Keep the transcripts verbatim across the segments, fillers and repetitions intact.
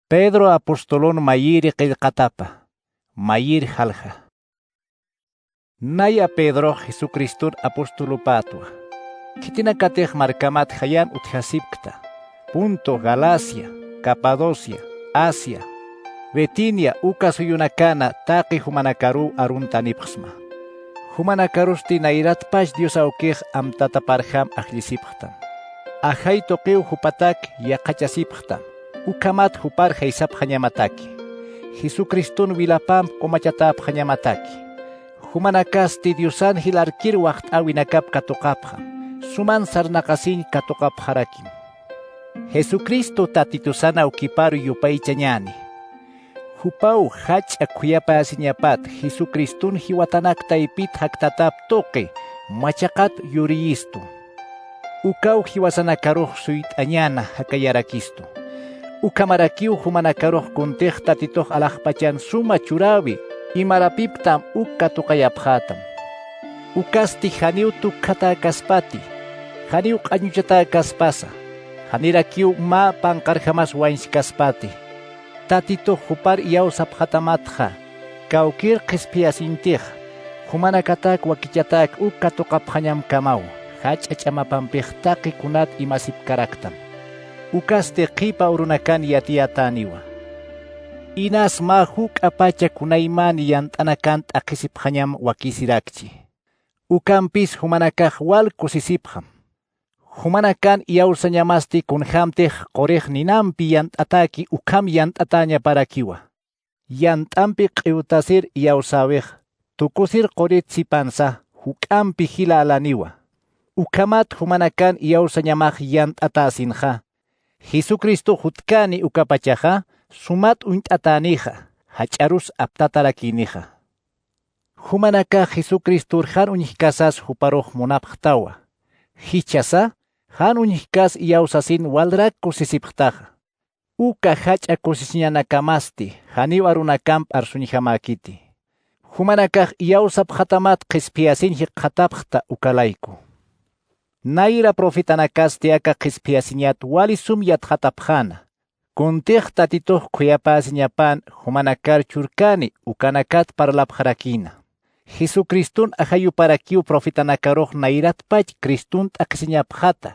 Pedro apostolun mayïri qillqatapa, mayïr jalja. Naya Pedrox Jesucriston apostolupätwa. Khitinakatix markamat jayan utjasipkta, Ponto, Galacia, Capadocia, Asia, Bitinia uka suyunakana taqi jumanakaruw aruntanipxsma. Jumanakarusti nayratpach Dios awkix amtataparjam ajllisipxtam. Ajay tuqiw jupatak yaqhachasipxtam. Ukhamat jupar jaysapxañamataki. Jesucriston wilapamp q'umachatäpxañamataki. Jumanakasti Diosan jil arkir waxt'äwinakap katuqapxam. Suman sarnaqasiñ katuqapxarakim. Jesucristo Tatitusan awkipar yupaychañäni. Jupaw jach'a khuyapayasiñapat Jesucriston jiwatanak taypit jaktatap tuqi machaqat yuriyistu. Ukaw jiwasanakarux suyt'añäna jakayarakistu. Ukhamarakiw jumanakarux kuntix Tatitux alaxpachan suma churäwi imarapiptam uk katuqayapxätam. Ukasti janiw tukkhatäkaspati, janiw q'añuchatäkaspasa, janirakiw mä panqarjamas wañschkaspati. Tatitux jupar iyawsapxatamatxa, kawkïr qhispiyasiñtix, jumanakatak wakichatak uk katuqapxañamkamaw, jach'a ch'amapampix taqi kunat imasipkaraktam. Ukasti qhipa urunakan yatiyatäniwa. Inas mä juk'apacha kunaymani yant'anakan t'aqhisipxañam wakisirakchi. Ukampis jumanakax wal kusisipxam. Jumanakan iyawsañamasti kunjämtix qurix ninampi yant'atäki ukham yant'atäñaparakiwa. Yant'ampi q'iwtasir iyawsäwix, tukusir qurit sipansa, juk'ampi jila alaniwa. Ukhamat jumanakan iyawsañamax yant'atäsinxa, Jesucristox jutkani ukapachaxa, sumat uñt'atänixa, jach'arus aptatarakïnixa. Jumanakax Jesucristor jan uñjkasas juparux munapxtawa. Jichhasa, jan uñjkas iyawsasin walrak kusisipxtaxa. Uka jach'a kusisiñanakamasti, janiw arunakamp arsuñjamäkiti. Jumanakax iyawsapxatamat qhispiyasiñ jikxatapxta uka layku. Nayra profetanakasti aka qhispiyasiñat wali sum yatxatapxäna. Kuntix Tatitux khuyapäsiñapan jumanakar churkani ukanakat parlapxarakïna. Jesucriston ajayuparakiw profetanakarux nayratpach Criston t'aqhisiñapxata.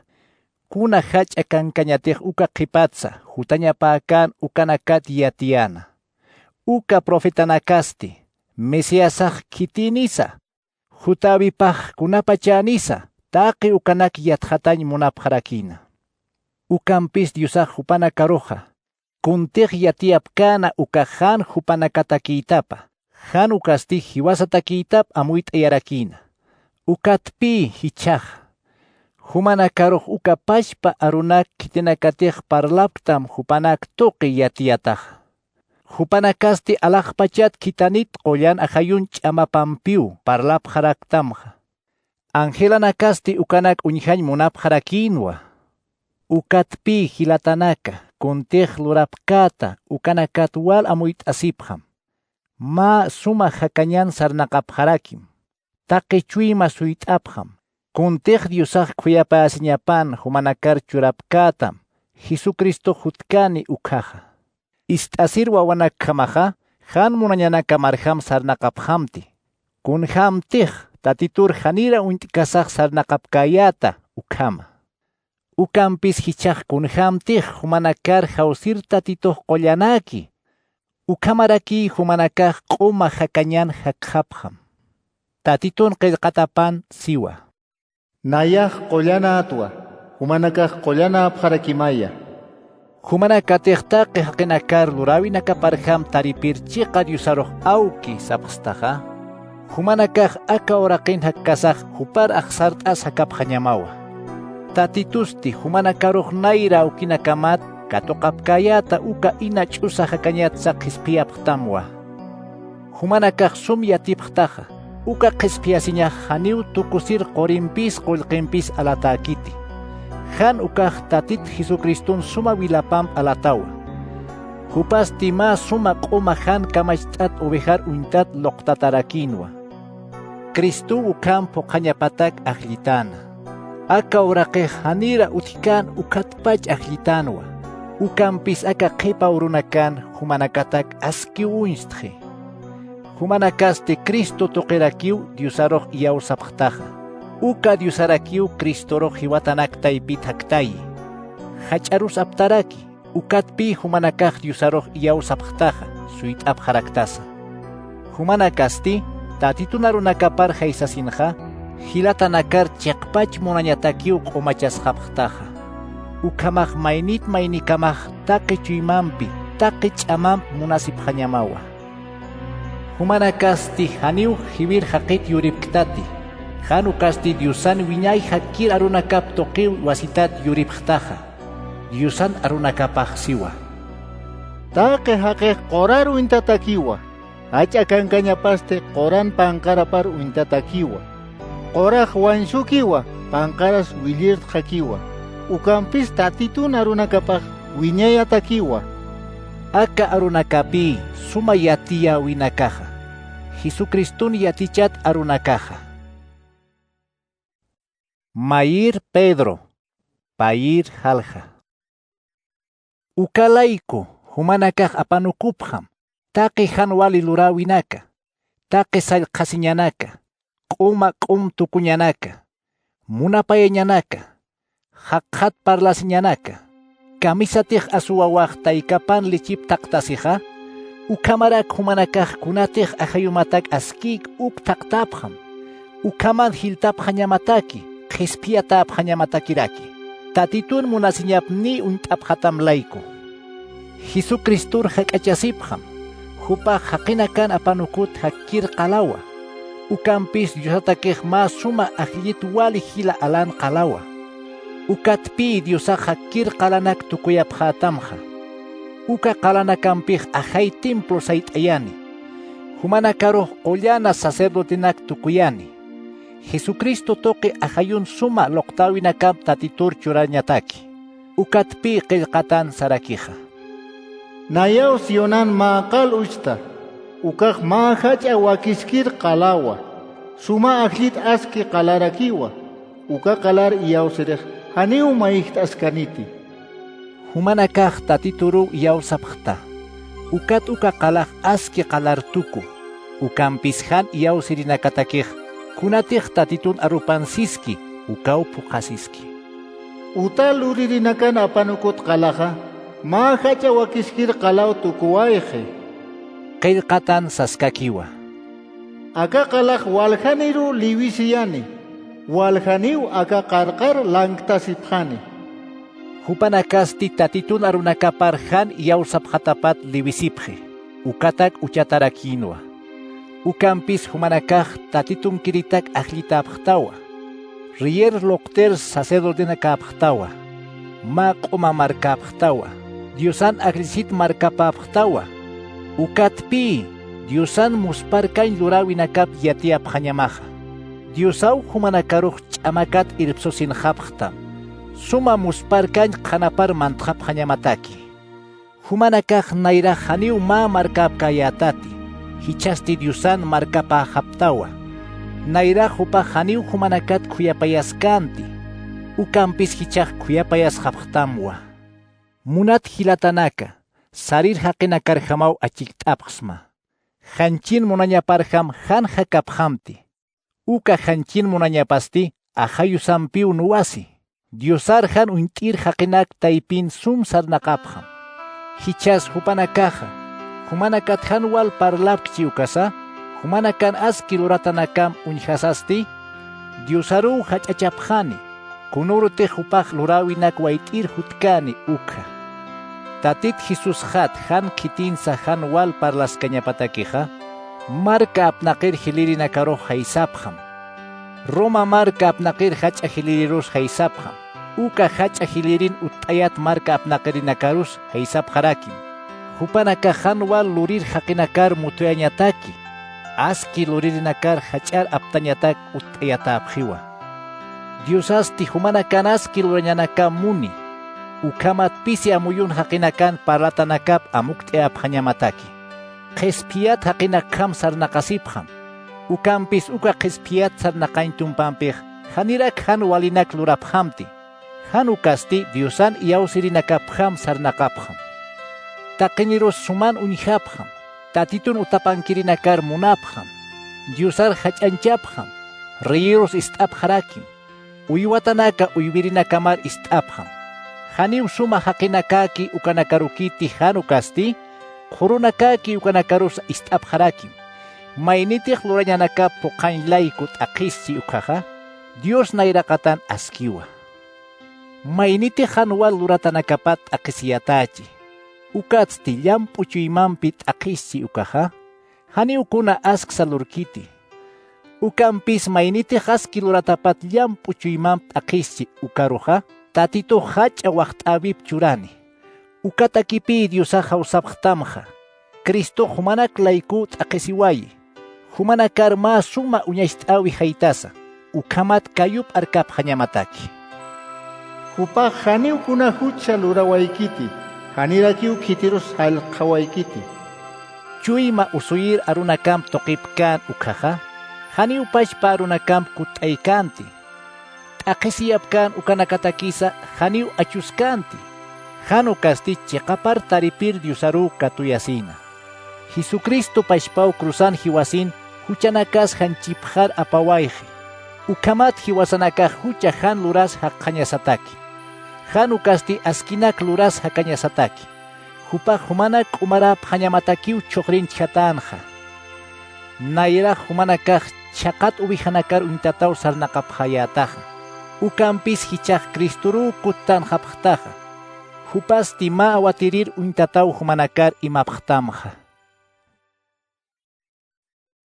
Kuna jach'a kankañatix uka qhipatsa jutañapäkän ukanakat yatiyäna. Uka profetanakasti, Mesiasax khitïnisa, jutäwipax kunapachänisa, taqi ukanak yatxatañ munapxarakïna. Ukampis Diosax jupanakaruxa, kuntix yatiyapkäna ukax jan jupanakatakïtapa, jan ukasti jiwasatakïtap amuyt'ayarakïna. Ukatpï jichhaxa. Jumanakarux uka pachpa arunak khitinakatix parlapktam jupanak tuqi yatiyataxa. Jupanakasti alaxpachat khitanit qullan ajayun ch'amapampiw parlapxaraktamxa. Angelanakasti ukanak uñjañ munapxarakïnwa. Ukatpï jilatanaka, kuntix lurapkäta ukanakat wal amuyt'asipxam. Mä suma jakañan sarnaqapxarakim. Taqi chuyma suyt'apxam. Kuntix Diosax khuyapäsiñapan jumanakar churapkätam, Jesucristox jutkani ukhaxa. Ist'asir wawanakjamaxa, jan munañanakamarjam sarnaqapxamti. Kunjämtix, Tatitur janira uñt'kasax sarnaqapkäyäta, ukhama. Ukampis jichhax kunjämtix jumanakar jawsir Tatitux qullanäki. Ukhamarakiy jumanakax q'uma jakañan jakxapxam. Tatitun qillqatapan siwa. Nayax qullanätwa, jumanakax qullanäpxarakimaya. Jumanakatix taqi jaqinakar luräwinakaparjam taripir chiqa Diosarux awki sapxstaxa, jumanakax aka uraqin jakkasax jupar axsart'as jakapxañamawa. Tatitusti jumanakarux nayra awkinakamat katuqapkäyäta uka ina ch'usa jakañatsa qhispiyapxtamwa. Jumanakax sum yatipxtaxa, uka qhispiyasiñax janiw tukusir qurimpis qullqimpis alatäkiti. Jan ukax Tatit Jesucriston suma wilapamp alatawa. Jupasti mä suma q'uma jan kamacht'at ovejar uñtat luqtatarakïnwa. Cristow ukham phuqhañapatak ajllitäna. Aka uraqix janira utjkän ukhatpach ajllitänwa. Ukampis aka qhipa urunakan jumanakatak askiw uñstxi. Jumanakasti Cristo tuqirakiw Diosarux iyawsapxtaxa. Uka Diosarakiw Cristorux jiwatanak taypit jaktayi. Jach'arus aptaraki, ukatpï jumanakax Diosarux iyawsapxtaxa, suyt'apxaraktasa. Jumanakasti Tatitun arunakapar jaysasinxa, jilatanakar chiqpach munañatakiw q'umachasxapxtaxa. Ukhamax maynit maynikamax taqi chuymampi, taqi ch'amamp munasipxañamawa. Jumanakasti janiw jiwir jaqit yuripktati, jan ukasti Diosan wiñay jakkir arunakap tuqiw wasitat yuripxtaxa. Diosan arunakapax siwa. Taqi jaqix qurar uñtatakiwa, jach'a kankañapasti quran panqarapar uñtatakiwa. Qurax wañsukiwa, panqaras willirtxakiwa. Ukampis Tatitun arunakapax wiñayatakiwa. Aka arunakapï suma yatiyäwinakaxa. Jesucriston yatichat arunakaxa. Mayir Pedro, payir jalja. Uka layku, jumanakax apanukupxam, taqi jan wali luräwinaka, taqi sallqhasiñanaka, q'uma q'um tukuñanaka, munapayañanaka, jaqxat parlasiñanaka, kamisatix asuwawax taykapan lichip thaqtasixa, ukhamarak jumanakax kunatix ajayumatak askïk uk thaqtäpxam, ukhaman jilltapxañamataki, qhispiyatäpxañamatakiraki, Tatitun munasiñapniy uñt'apxatam layku. Jesucristor jak'achasipxam, jupax jaqinakan apanukut jakkir qalawa, ukampis Diosatakix mä suma ajllit wali jila alan qalawa. Ukatpï Diosax jakkir qalanak tukuyapxätamxa. Uka qalanakampix ajay templo sayt'ayani. Jumanakarux qullana sacerdotenak tukuyani. Jesucristo tuqi ajayun suma luqtäwinakamp Tatitur churañataki. Ukatpï qillqatan sarakixa. Nayaw Sionan mä qal uchta, ukax mä jach'a wakiskir qalawa, suma ajllit aski qalarakiwa, uka qalar iyawsirix janiw mayjt'askaniti. Jumanakax Tatituruw iyawsapxta, ukat uka qalax aski qalar tuku, ukampis jan iyawsirinakatakix kunatix Tatitun arupan siski, ukaw phuqhasiski. Uta luririnakan apanukut qalaxa, mä jach'a wakiskir qalaw tukuwayxi. Qillqatan saskakiwa. Aka qalax waljaniruw liwisiyani, waljaniw aka qarqar lanktasipxani. Jupanakasti Tatitun arunakapar jan iyawsapxatapat liwisipxi, ukatak uchatarakïnwa. Ukampis jumanakax Tatitunkiritak ajllitäpxtawa. Riyer luqtir sacerdotenakäpxtawa, mä q'uma markäpxtawa, Diosan ajllisit markapäpxtawa, ukatpï Diosan musparkañ luräwinakap yatiyapxañamaxa. Diosaw jumanakarux ch'amakat irpsusinxapxtam, suma musparkañ qhanapar mantxapxañamataki. Jumanakax nayrax janiw mä markäpkäyätati, jichhasti Diosan markapäxaptawa. Nayrax jupax janiw jumanakat khuyapayaskänti, ukampis jichhax khuyapayasxapxtamwa. Munat jilatanaka, sarir jaqinakarjamaw achikt'apxsma. Janchin munañaparjam jan jakapxamti. Uka janchin munañapasti ajayusampiw nuwasi. Diosar jan uñt'ir jaqinak taypin sum sarnaqapxam. Jichhas jupanakaxa, jumanakat jan wal parlapkchi ukasa, jumanakan aski luratanakam uñjasasti, Diosaruw jach'achapxani, kunürutix jupax luräwinak wayt'ir jutkäni ukxa. Tatit Jesusxat jan khitinsa jan wal parlaskañapatakixa, marka apnaqir jilïrinakarux jaysapxam. Roma marka apnaqir jach'a jilïrirus jaysapxam. Uka jach'a jilïrin utt'ayat marka apnaqirinakarus jaysapxarakim. Jupanakax jan wal lurir jaqinakar muthuyañataki, aski luririnakar jach'ar aptañatak utt'ayatäpxiwa. Diosasti jumanakan aski lurañanakam muni, ukhamat pisi amuyun jaqinakan parlatanakap amukt'ayapxañamataki. Qhispiyat jaqinakjam sarnaqasipxam, ukampis uka qhispiyat sarnaqañ tumpampix janirak jan walinak lurapxamti. Jan ukasti Diosan iyawsirinakapjam sarnaqapxam. Taqinirus suman uñjapxam. Tatitun utapankirinakar munapxam. Diosar jach'añchapxam. Reyirus ist'apxarakim. Uywatanaka uywirinakamar ist'apxam. Janiw suma jaqinakäki ukanakarukiti jan ukasti, qhurunakäki ukanakarusa ist'apxarakim. Maynitix lurañanakap phuqhañ layku t'aqhischi ukhaxa, Dios nayraqatan askiwa. Maynitix jan wal luratanakapat t'aqhisiyätächi. Ukatsti llamp'u chuymampi t'aqhischi ukaxa, janiw kuna asksa lurkiti. Ukampis maynitix aski luratapat llamp'u chuymamp t'aqhischi ukaruxa, Tatitux jach'a waxt'äwip churani. Ukatakipï Diosax jawsapxtamxa. Cristox jumanak laykuw t'aqhisiwayi. Jumanakar mä suma uñacht'äwi jaytasa. Ukhamat kayup'arkapxañamataki. Jupax janiw kuna jucha lurawaykiti, janirakiw khitirus jallqawaykiti. Chuyma usuyir arunakamp tuqipkän ukhaxa, janiw pachpa arunakamp kutt'aykänti. T'aqhisiyapkän ukanakatakisa janiw achuskänti. Jan ukasti chiqapar taripir Diosaruw katuyasina. Jesucristo pachpaw cruzan jiwasin juchanakas janchipxar apawayxi. Ukhamat jiwasanakax jucha jan luras jaqxañasataki. Jan ukasti askinak luras jakañasataki. Jupax jumanak k'umaräpxañamatakiw chhuqrinchjatänxa. Nayrax jumanakax chhaqat uwijanakar uñtataw sarnaqapxayätaxa. Ukampis jichhax Cristoruw kuttanxapxtaxa. Jupasti mä awatirir uñtataw jumanakar imapxtamxa.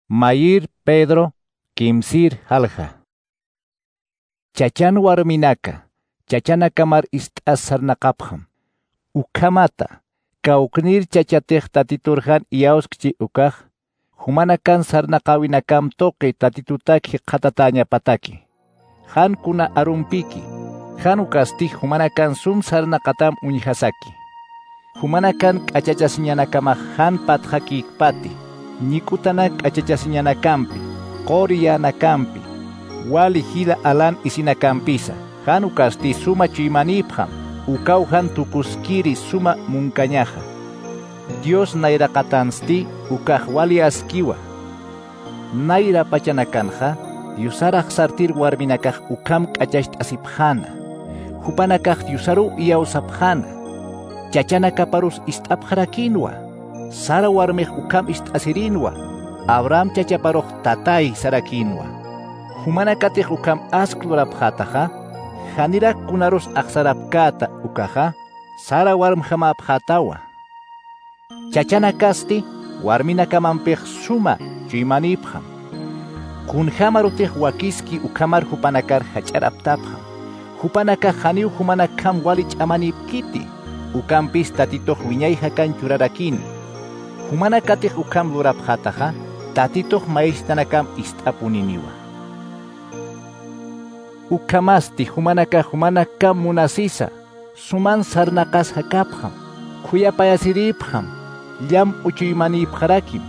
Mayir Pedro kimsir jalja. Chachan warminaka, chachanakamar ist'as sarnaqapxam. Ukhamata, kawknir chachatix Tatitur jan iyawskchi ukax, jumanakan sarnaqäwinakam tuqi Tatitutak jikxatatäñapataki. Jan kuna arumpiki, jan ukasti jumanakan sum sarnaqatam uñjasaki. Jumanakan k'achachasiñanakamax jan patxakïkpati, ñik'utanak k'achachasiñanakampi, quriyänakampi, wali jila alan isinakampisa, jan ukasti suma chuymanïpxam, ukaw jan tukuskiri suma munkañaxa. Dios nayraqatansti ukax wali askiwa. Nayra pachanakanxa, Diosar axsartir warminakax ukham k'achacht'asipxäna. Jupanakax Diosaruw iyawsapxäna. Chachanakaparus ist'apxarakïnwa. Sara warmix ukham ist'asirïnwa. Abraham chachaparux tatay sarakïnwa. Jumanakatix ukham ask lurapxätaxa, janirak kunarus axsarapkäta ukaxa, Sara warmjamäpxätawa. Chachanakasti warminakamampix suma chuymanïpxam. Kunjämarutix wakiski ukhamar jupanakar jach'araptapxam. Jupanakax janiw jumanakham wali ch'amanïpkiti, ukampis Tatitux wiñay jakan churarakini. Jumanakatix ukham lurapxätaxa, Tatitux mayistanakamp ist'apuniniwa. Ukhamasti jumanakax jumanakham munasisa, suman sarnaqas jakapxam, khuyapayasirïpxam, llamp'u chuymanïpxarakim,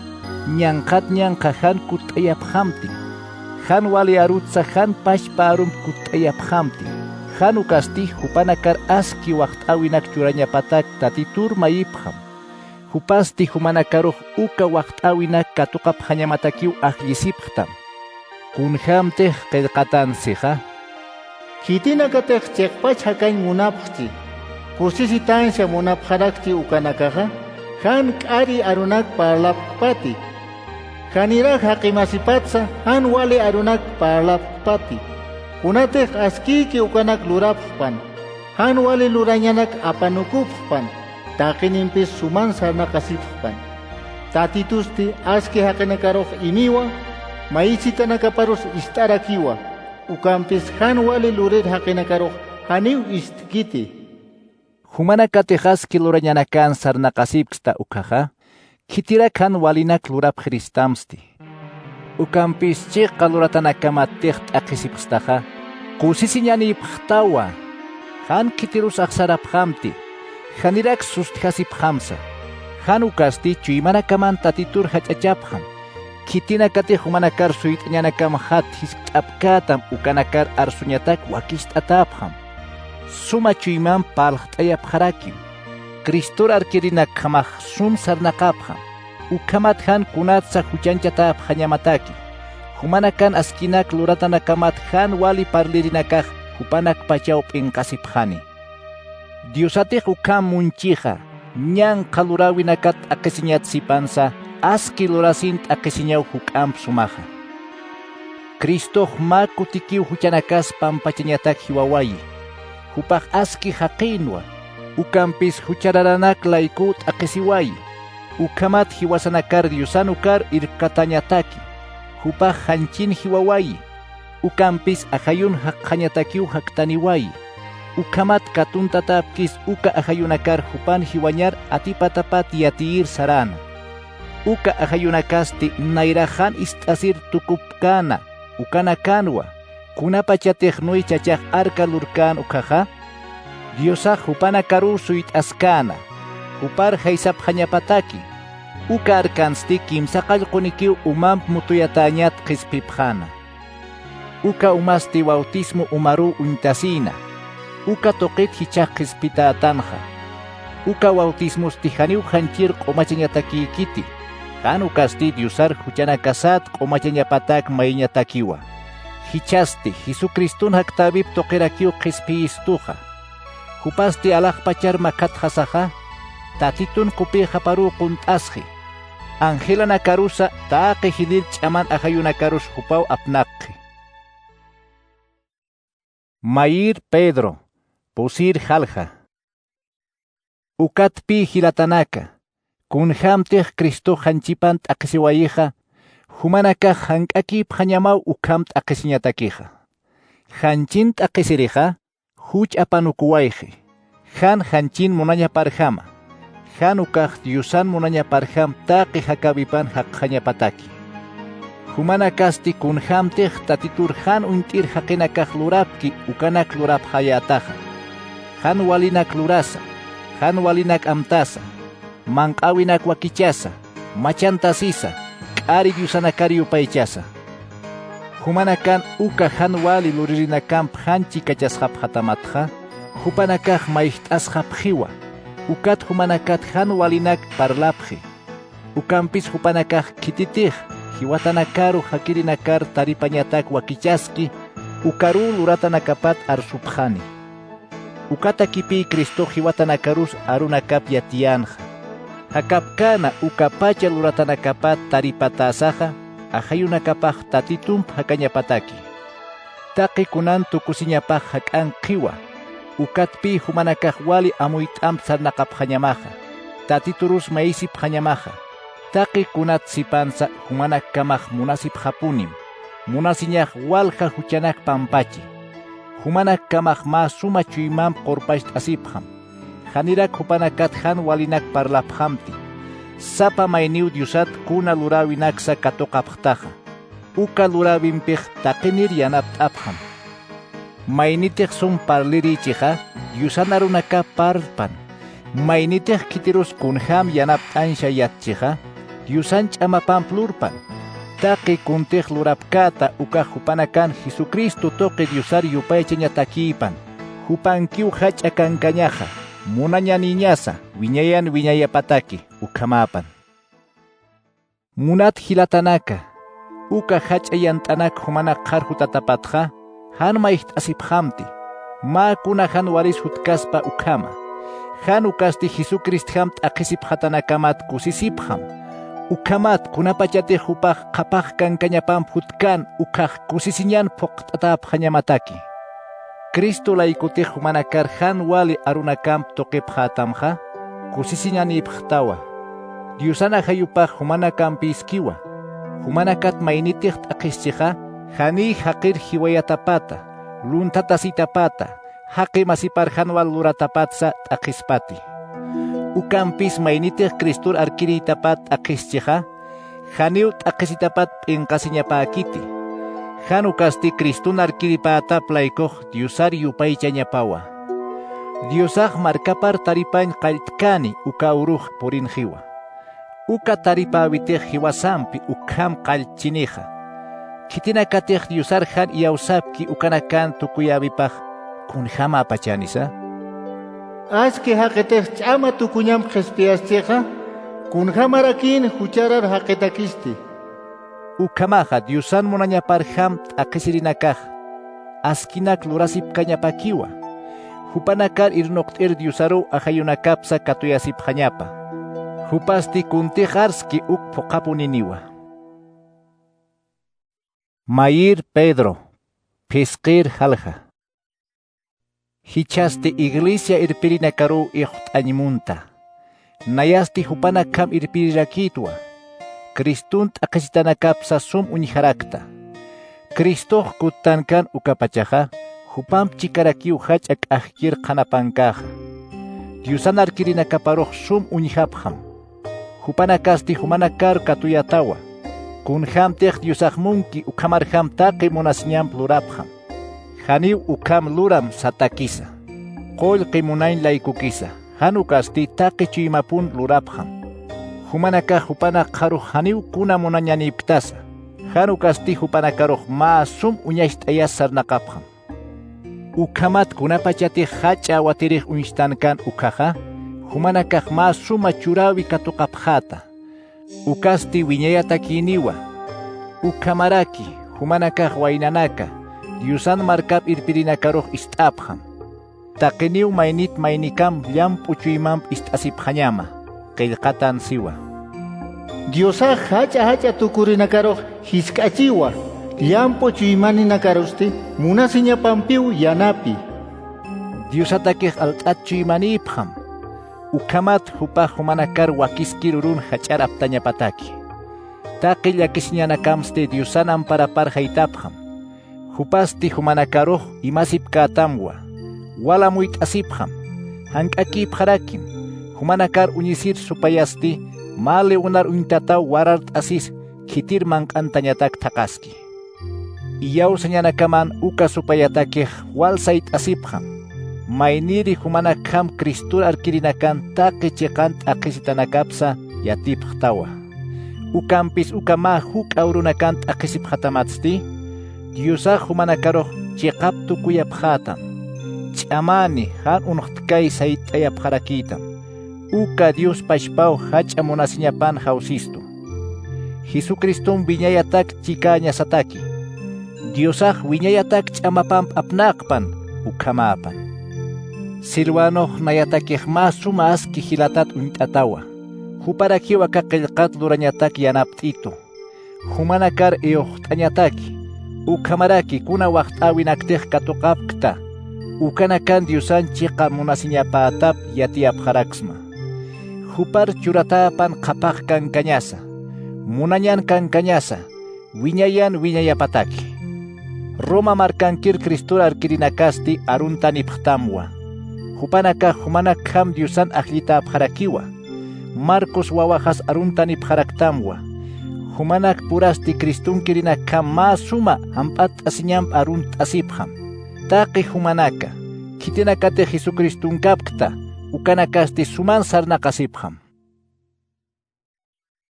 ñanqhat ñanqha jan kutt'ayapxamti, jan wali arutsa jan pachpa arump kutt'ayapxamti, jan ukasti jupanakar aski waxt'äwinak churañapatak Tatitur mayipxam. Jupasti jumanakarux uka waxt'äwinak katuqapxañamatakiw ajllisipxtam. Kunjämtix qillqatansixa: Khitinakatix chiqpach jakañ munapxchi, kusisitansa munapxarakchi ukanakaxa, jan k'ari arunak parlapxpati. Janirax jaqimasipatsa jan wali arunak parlapxpati. Kunatix askïki ukanak lurapxpan, jan wali lurañanak apanukupxpan, taqinimpis suman sarnaqasipxpan. Tatitusti aski jaqinakarux imiwa, mayisitanakaparus ist'arakiwa, ukampis jan wali lurir jaqinakarux janiw istkiti. Jumanakatix aski lurañanakan sarnaqasipksta ukhaxa, khitirak jan walinak lurapxiristamsti. Ukampis chiqa luratanakamatix t'aqhisipxstaxa, kusisiñanïpxtawa. Jan khitirus axsarapxamti, janirak sustjasipxamsa. Jan ukasti chuymanakaman Tatitur jach'achapxam. Khitinakatix jumanakar suyt'añanakamxat jiskt'apkätam ukanakar arsuñatak wakicht'atäpxam. suma chuymamp parlxt'ayapxarakiw. Cristor arkirinakjamax sum sarnaqapxam. Ukhamat jan kunatsa juchanchatäpxañamataki. Jumanakan askinak luratanakamat jan wali parlirinakax jupanakpachaw p'inqasipxani. Diosatix ukham munchixa, ñanqha luräwinakat t'aqhisiñat sipansa, aski lurasin t'aqhisiñaw juk'amp sumaxa. Cristox mä kutikiw juchanakas pampachañatak jiwawayi. Jupax aski jaqïnwa, ukampis juchararanak laykuw t'aqhisiwayi. Ukhamat jiwasanakar Diosan ukar irpkatañataki. Jupax janchin jiwawayi. Ukampis ajayun jaqxañatakiw jaktaniwayi. Ukhamat katuntatäpkis uka ajayunakar jupan jiwañar atipatapat yatiyir saräna. Uka ajayunakasti nayrax jan ist'asir tukupkäna, ukanakanwa, kunapachatix Noé chachax arka lurkän ukhaxa, Diosax jupanakaruw suyt'askäna, jupar jaysapxañapataki. Uka arkansti kimsa qallqunikiw umamp mutuyatäñat qhispipxäna. Uka umasti bautismo umaruw uñtasïna. Uka tuqit jichhax qhispitätanxa. Uka bautismosti janiw janchir q'umachañatakïkiti. Jan ukasti Diosar juchanakasät q'umachañapatak mayiñatakiwa. Jichhasti Jesucriston jaktäwip tuqirakiw qhispiyistuxa. Jupasti alaxpachar makhatxasaxa, Tatitun qupïxaparuw qunt'asxi. Angelanakarusa taqi jilïr ch'aman ajayunakarus jupaw apnaqxi. Mayïr Pedro, pusïr jalja. Ukatpï jilatanaka, kunjämtix Cristox janchipan t'aqhisiwayixa, jumanakax jank'akïpxañamaw ukham t'aqhisiñatakixa. Janchin t'aqhisirixa, juch apanukuwayxi, jan janchin munañaparjama, jan ukax Diosan munañaparjam taqi jakäwipan jaqxañapataki. Jumanakasti kunjämtix Tatitur jan uñt'ir jaqinakax lurapki ukanak lurapxayätaxa. Jan walinak lurasa, jan walinak amtasa, manq'äwinak wakichasa, machantasisa, k'ari diosanakar yupaychasa. Jumanakan uka jan wali luririnakamp jan chikachasxapxatamatxa, jupanakax mayjt'asxapxiwa, ukat jumanakat jan walinak parlapxi. Ukampis jupanakax khititix jiwatanakaru jakirinakar taripañatak wakichaski, ukaruw luratanakapat arsupxani. Ukatakipï Cristox jiwatanakarus arunakap yatiyänxa. Jakapkäna ukapacha luratanakapat taripatäsaxa, ajayunakapax Tatitump jakañapataki. Taqi kunan tukusiñapax jak'ankxiwa, ukatpï jumanakax wali amuyt'amp sarnaqapxañamaxa, Tatiturus mayisipxañamaxa. Taqi kunat sipansa jumanakkamax munasipxapunim, munasiñax walja juchanak pampachi. Jumanakkamax mä suma chuymamp qurpacht'asipxam. Janirak jupanakat jan walinak parlapxamti. Sapa mayniw Diosat kuna luräwinaksa katuqapxtaxa. Uka luräwimpix taqinir yanapt'apxam. Maynitix sum parlirïchixa, Diosan arunakap parlpan. Maynitix khitirus kunjäm yanapt'añsa yatchixa, Diosan ch'amapamp lurpan. Taqi kuntix lurapkäta ukax jupanakan Jesucristo tuqi Diosar yupaychañatakïpan. Jupankiw jach'a kankañaxa, munañanïñasa, wiñayan wiñayapataki, ukhamäpan. Munat jilatanaka, uka jach'a yant'anak jumanak qhar jutatapatxa, jan mayjt'asipxamti, mä kuna jan walis jutkaspa ukhama. Jan ukasti Jesucristjam t'aqhisipxatanakamat kusisipxam. Ukhamat kunapachatix jupax qhapax kankañapamp jutkan ukhax kusisiñan phuqt'atäpxañamataki. Cristo laykutix jumanakar jan wali arunakamp tuqipxätamxa, kusisiñanïpxtawa. Diosan ajayupax jumanakampïskiwa. Jumanakat maynitix t'aqhischixa, janiy jaqir jiwayatapata, lunthatasitapata, jaqi masipar jan wal luratapatsa t'aqhispati. Ukampis maynitix Cristor arkirïtapat t'aqhischixa, janiw t'aqhisitapat p'inqasiñapäkiti. Jan ukasti Criston arkiripätap laykux Diosar yupaychañapawa. Diosax markapar taripañ qalltkäni uka urux purinxiwa. Uka taripäwitix jiwasampi ukham qalltchinixa. Khitinakatix Diosar jan iyawsapki ukanakan tukuyäwipax, ¿Kunjämapachanisa? Aski jaqitix ch'ama tukuñamp qhispiyastixa, ¿kunjämarakïn jucharar jaqitakisti? Ukhamaxa Diosan munañaparjam t'aqhisirinakaxa askinak lurasipkañapakiwa, jupanakar irnuqt'ir Diosaruw ajayunakapsa katuyasipxañapa. Jupasti kuntix arski uk phuqhapuniniwa. Mayir Pedro, phisqir jalja. Jichhasti iglesia irpirinakaruw ixwt'añ munta. Nayasti jupanakjam irpirirakïtwa. Criston t'aqhisitanakapsa sum uñjarakta. Cristox kuttankan ukapachaxa, jupamp chikarakiw jach'a k'ajkir qhanapankäxa. Diosan arkirinakaparux sum uñjapxam. Jupanakasti jumanakar katuyatawa. Kunjämtix Diosax munki ukhamarjam taqi munasiñamp lurapxam. Janiw ukham luram satakisa, qullqi munañ laykukisa, jan ukasti taqi chuymapun lurapxam. Jumanakax jupanak qharux janiw kuna munañanïpktasa, jan ukasti jupanakarux mä sum uñacht'ayas sarnaqapxam. Ukhamat kunapachatix jach'a awatirix uñstankan ukkhaxa, jumanakax mä suma churäwi katuqapxäta. Ukasti wiñayatakïniwa. Ukhamaraki, jumanakax waynanaka, Diosan markap irpirinakarux ist'apxam. Taqiniw maynit maynikam llamp'u chuymamp ist'asipxañama, qillqatan siwa. Diosax jach'a jach'a tukurinakarux jisk'achiwa, llamp'u chuymaninakarussti munasiñapampiw yanapi. Diosatakix alt'at chuymanïpxam. Ukhamat jupax jumanakar wakiskir urun jach'ar aptañapataki. Taqi llakisiñanakamsti Diosan amparapar jaytapxam. Jupasti jumanakarux imasipkätamwa, wal amuyt'asipxam, jank'akïpxarakim, jumanakar uñisir supayasti mä leonar uñtataw warart'asis khitir manq'antañatak thaqhaski. Iyawsañanakaman uka supayatakix wal sayt'asipxam, mayniri jumanakjam Cristor arkirinakan taqi chiqan t'aqhisitanakapsa yatipxtawa. Ukampis uka mä juk'a urunakan t'aqhisipxatamatsti, Diosax jumanakarux chiqap tukuyapxätam, ch'amani jan unxtkay sayt'ayapxarakïtam. Uka Dios pachpaw jach'a munasiñapan jawsistu. Jesucristom wiñayatak chikäñasataki. Diosax wiñayatak ch'amapamp apnaqpan ukhamäpan. Silvanox nayatakix mä suma aski jilatat uñt'atawa. Juparakiw aka qillqat lurañatak yanapt'itu. Jumanakar iyuxt'añataki, ukhamaraki kuna waxt'äwinaktix katuqapkta, ukanakan Diosan chiqa munasiñapätap yatiyapxaraksma. Jupar churatäpan qhaphax kankañasa, munañan kankañasa, wiñayan wiñayapataki. Roma markankir Cristor arkirinakasti aruntanipxtamwa. Jupanakax jumanakjam Diosan ajllitäpxarakiwa. Marcos wawaxas aruntanipxaraktamwa. Jumanak purasti Cristonkirinakjam mä suma jamp'att'asiñamp aruntt'asipxam. Taqi jumanaka, khitinakatix Jesucristonkapkta, ukanakasti suman sarnaqasipxam.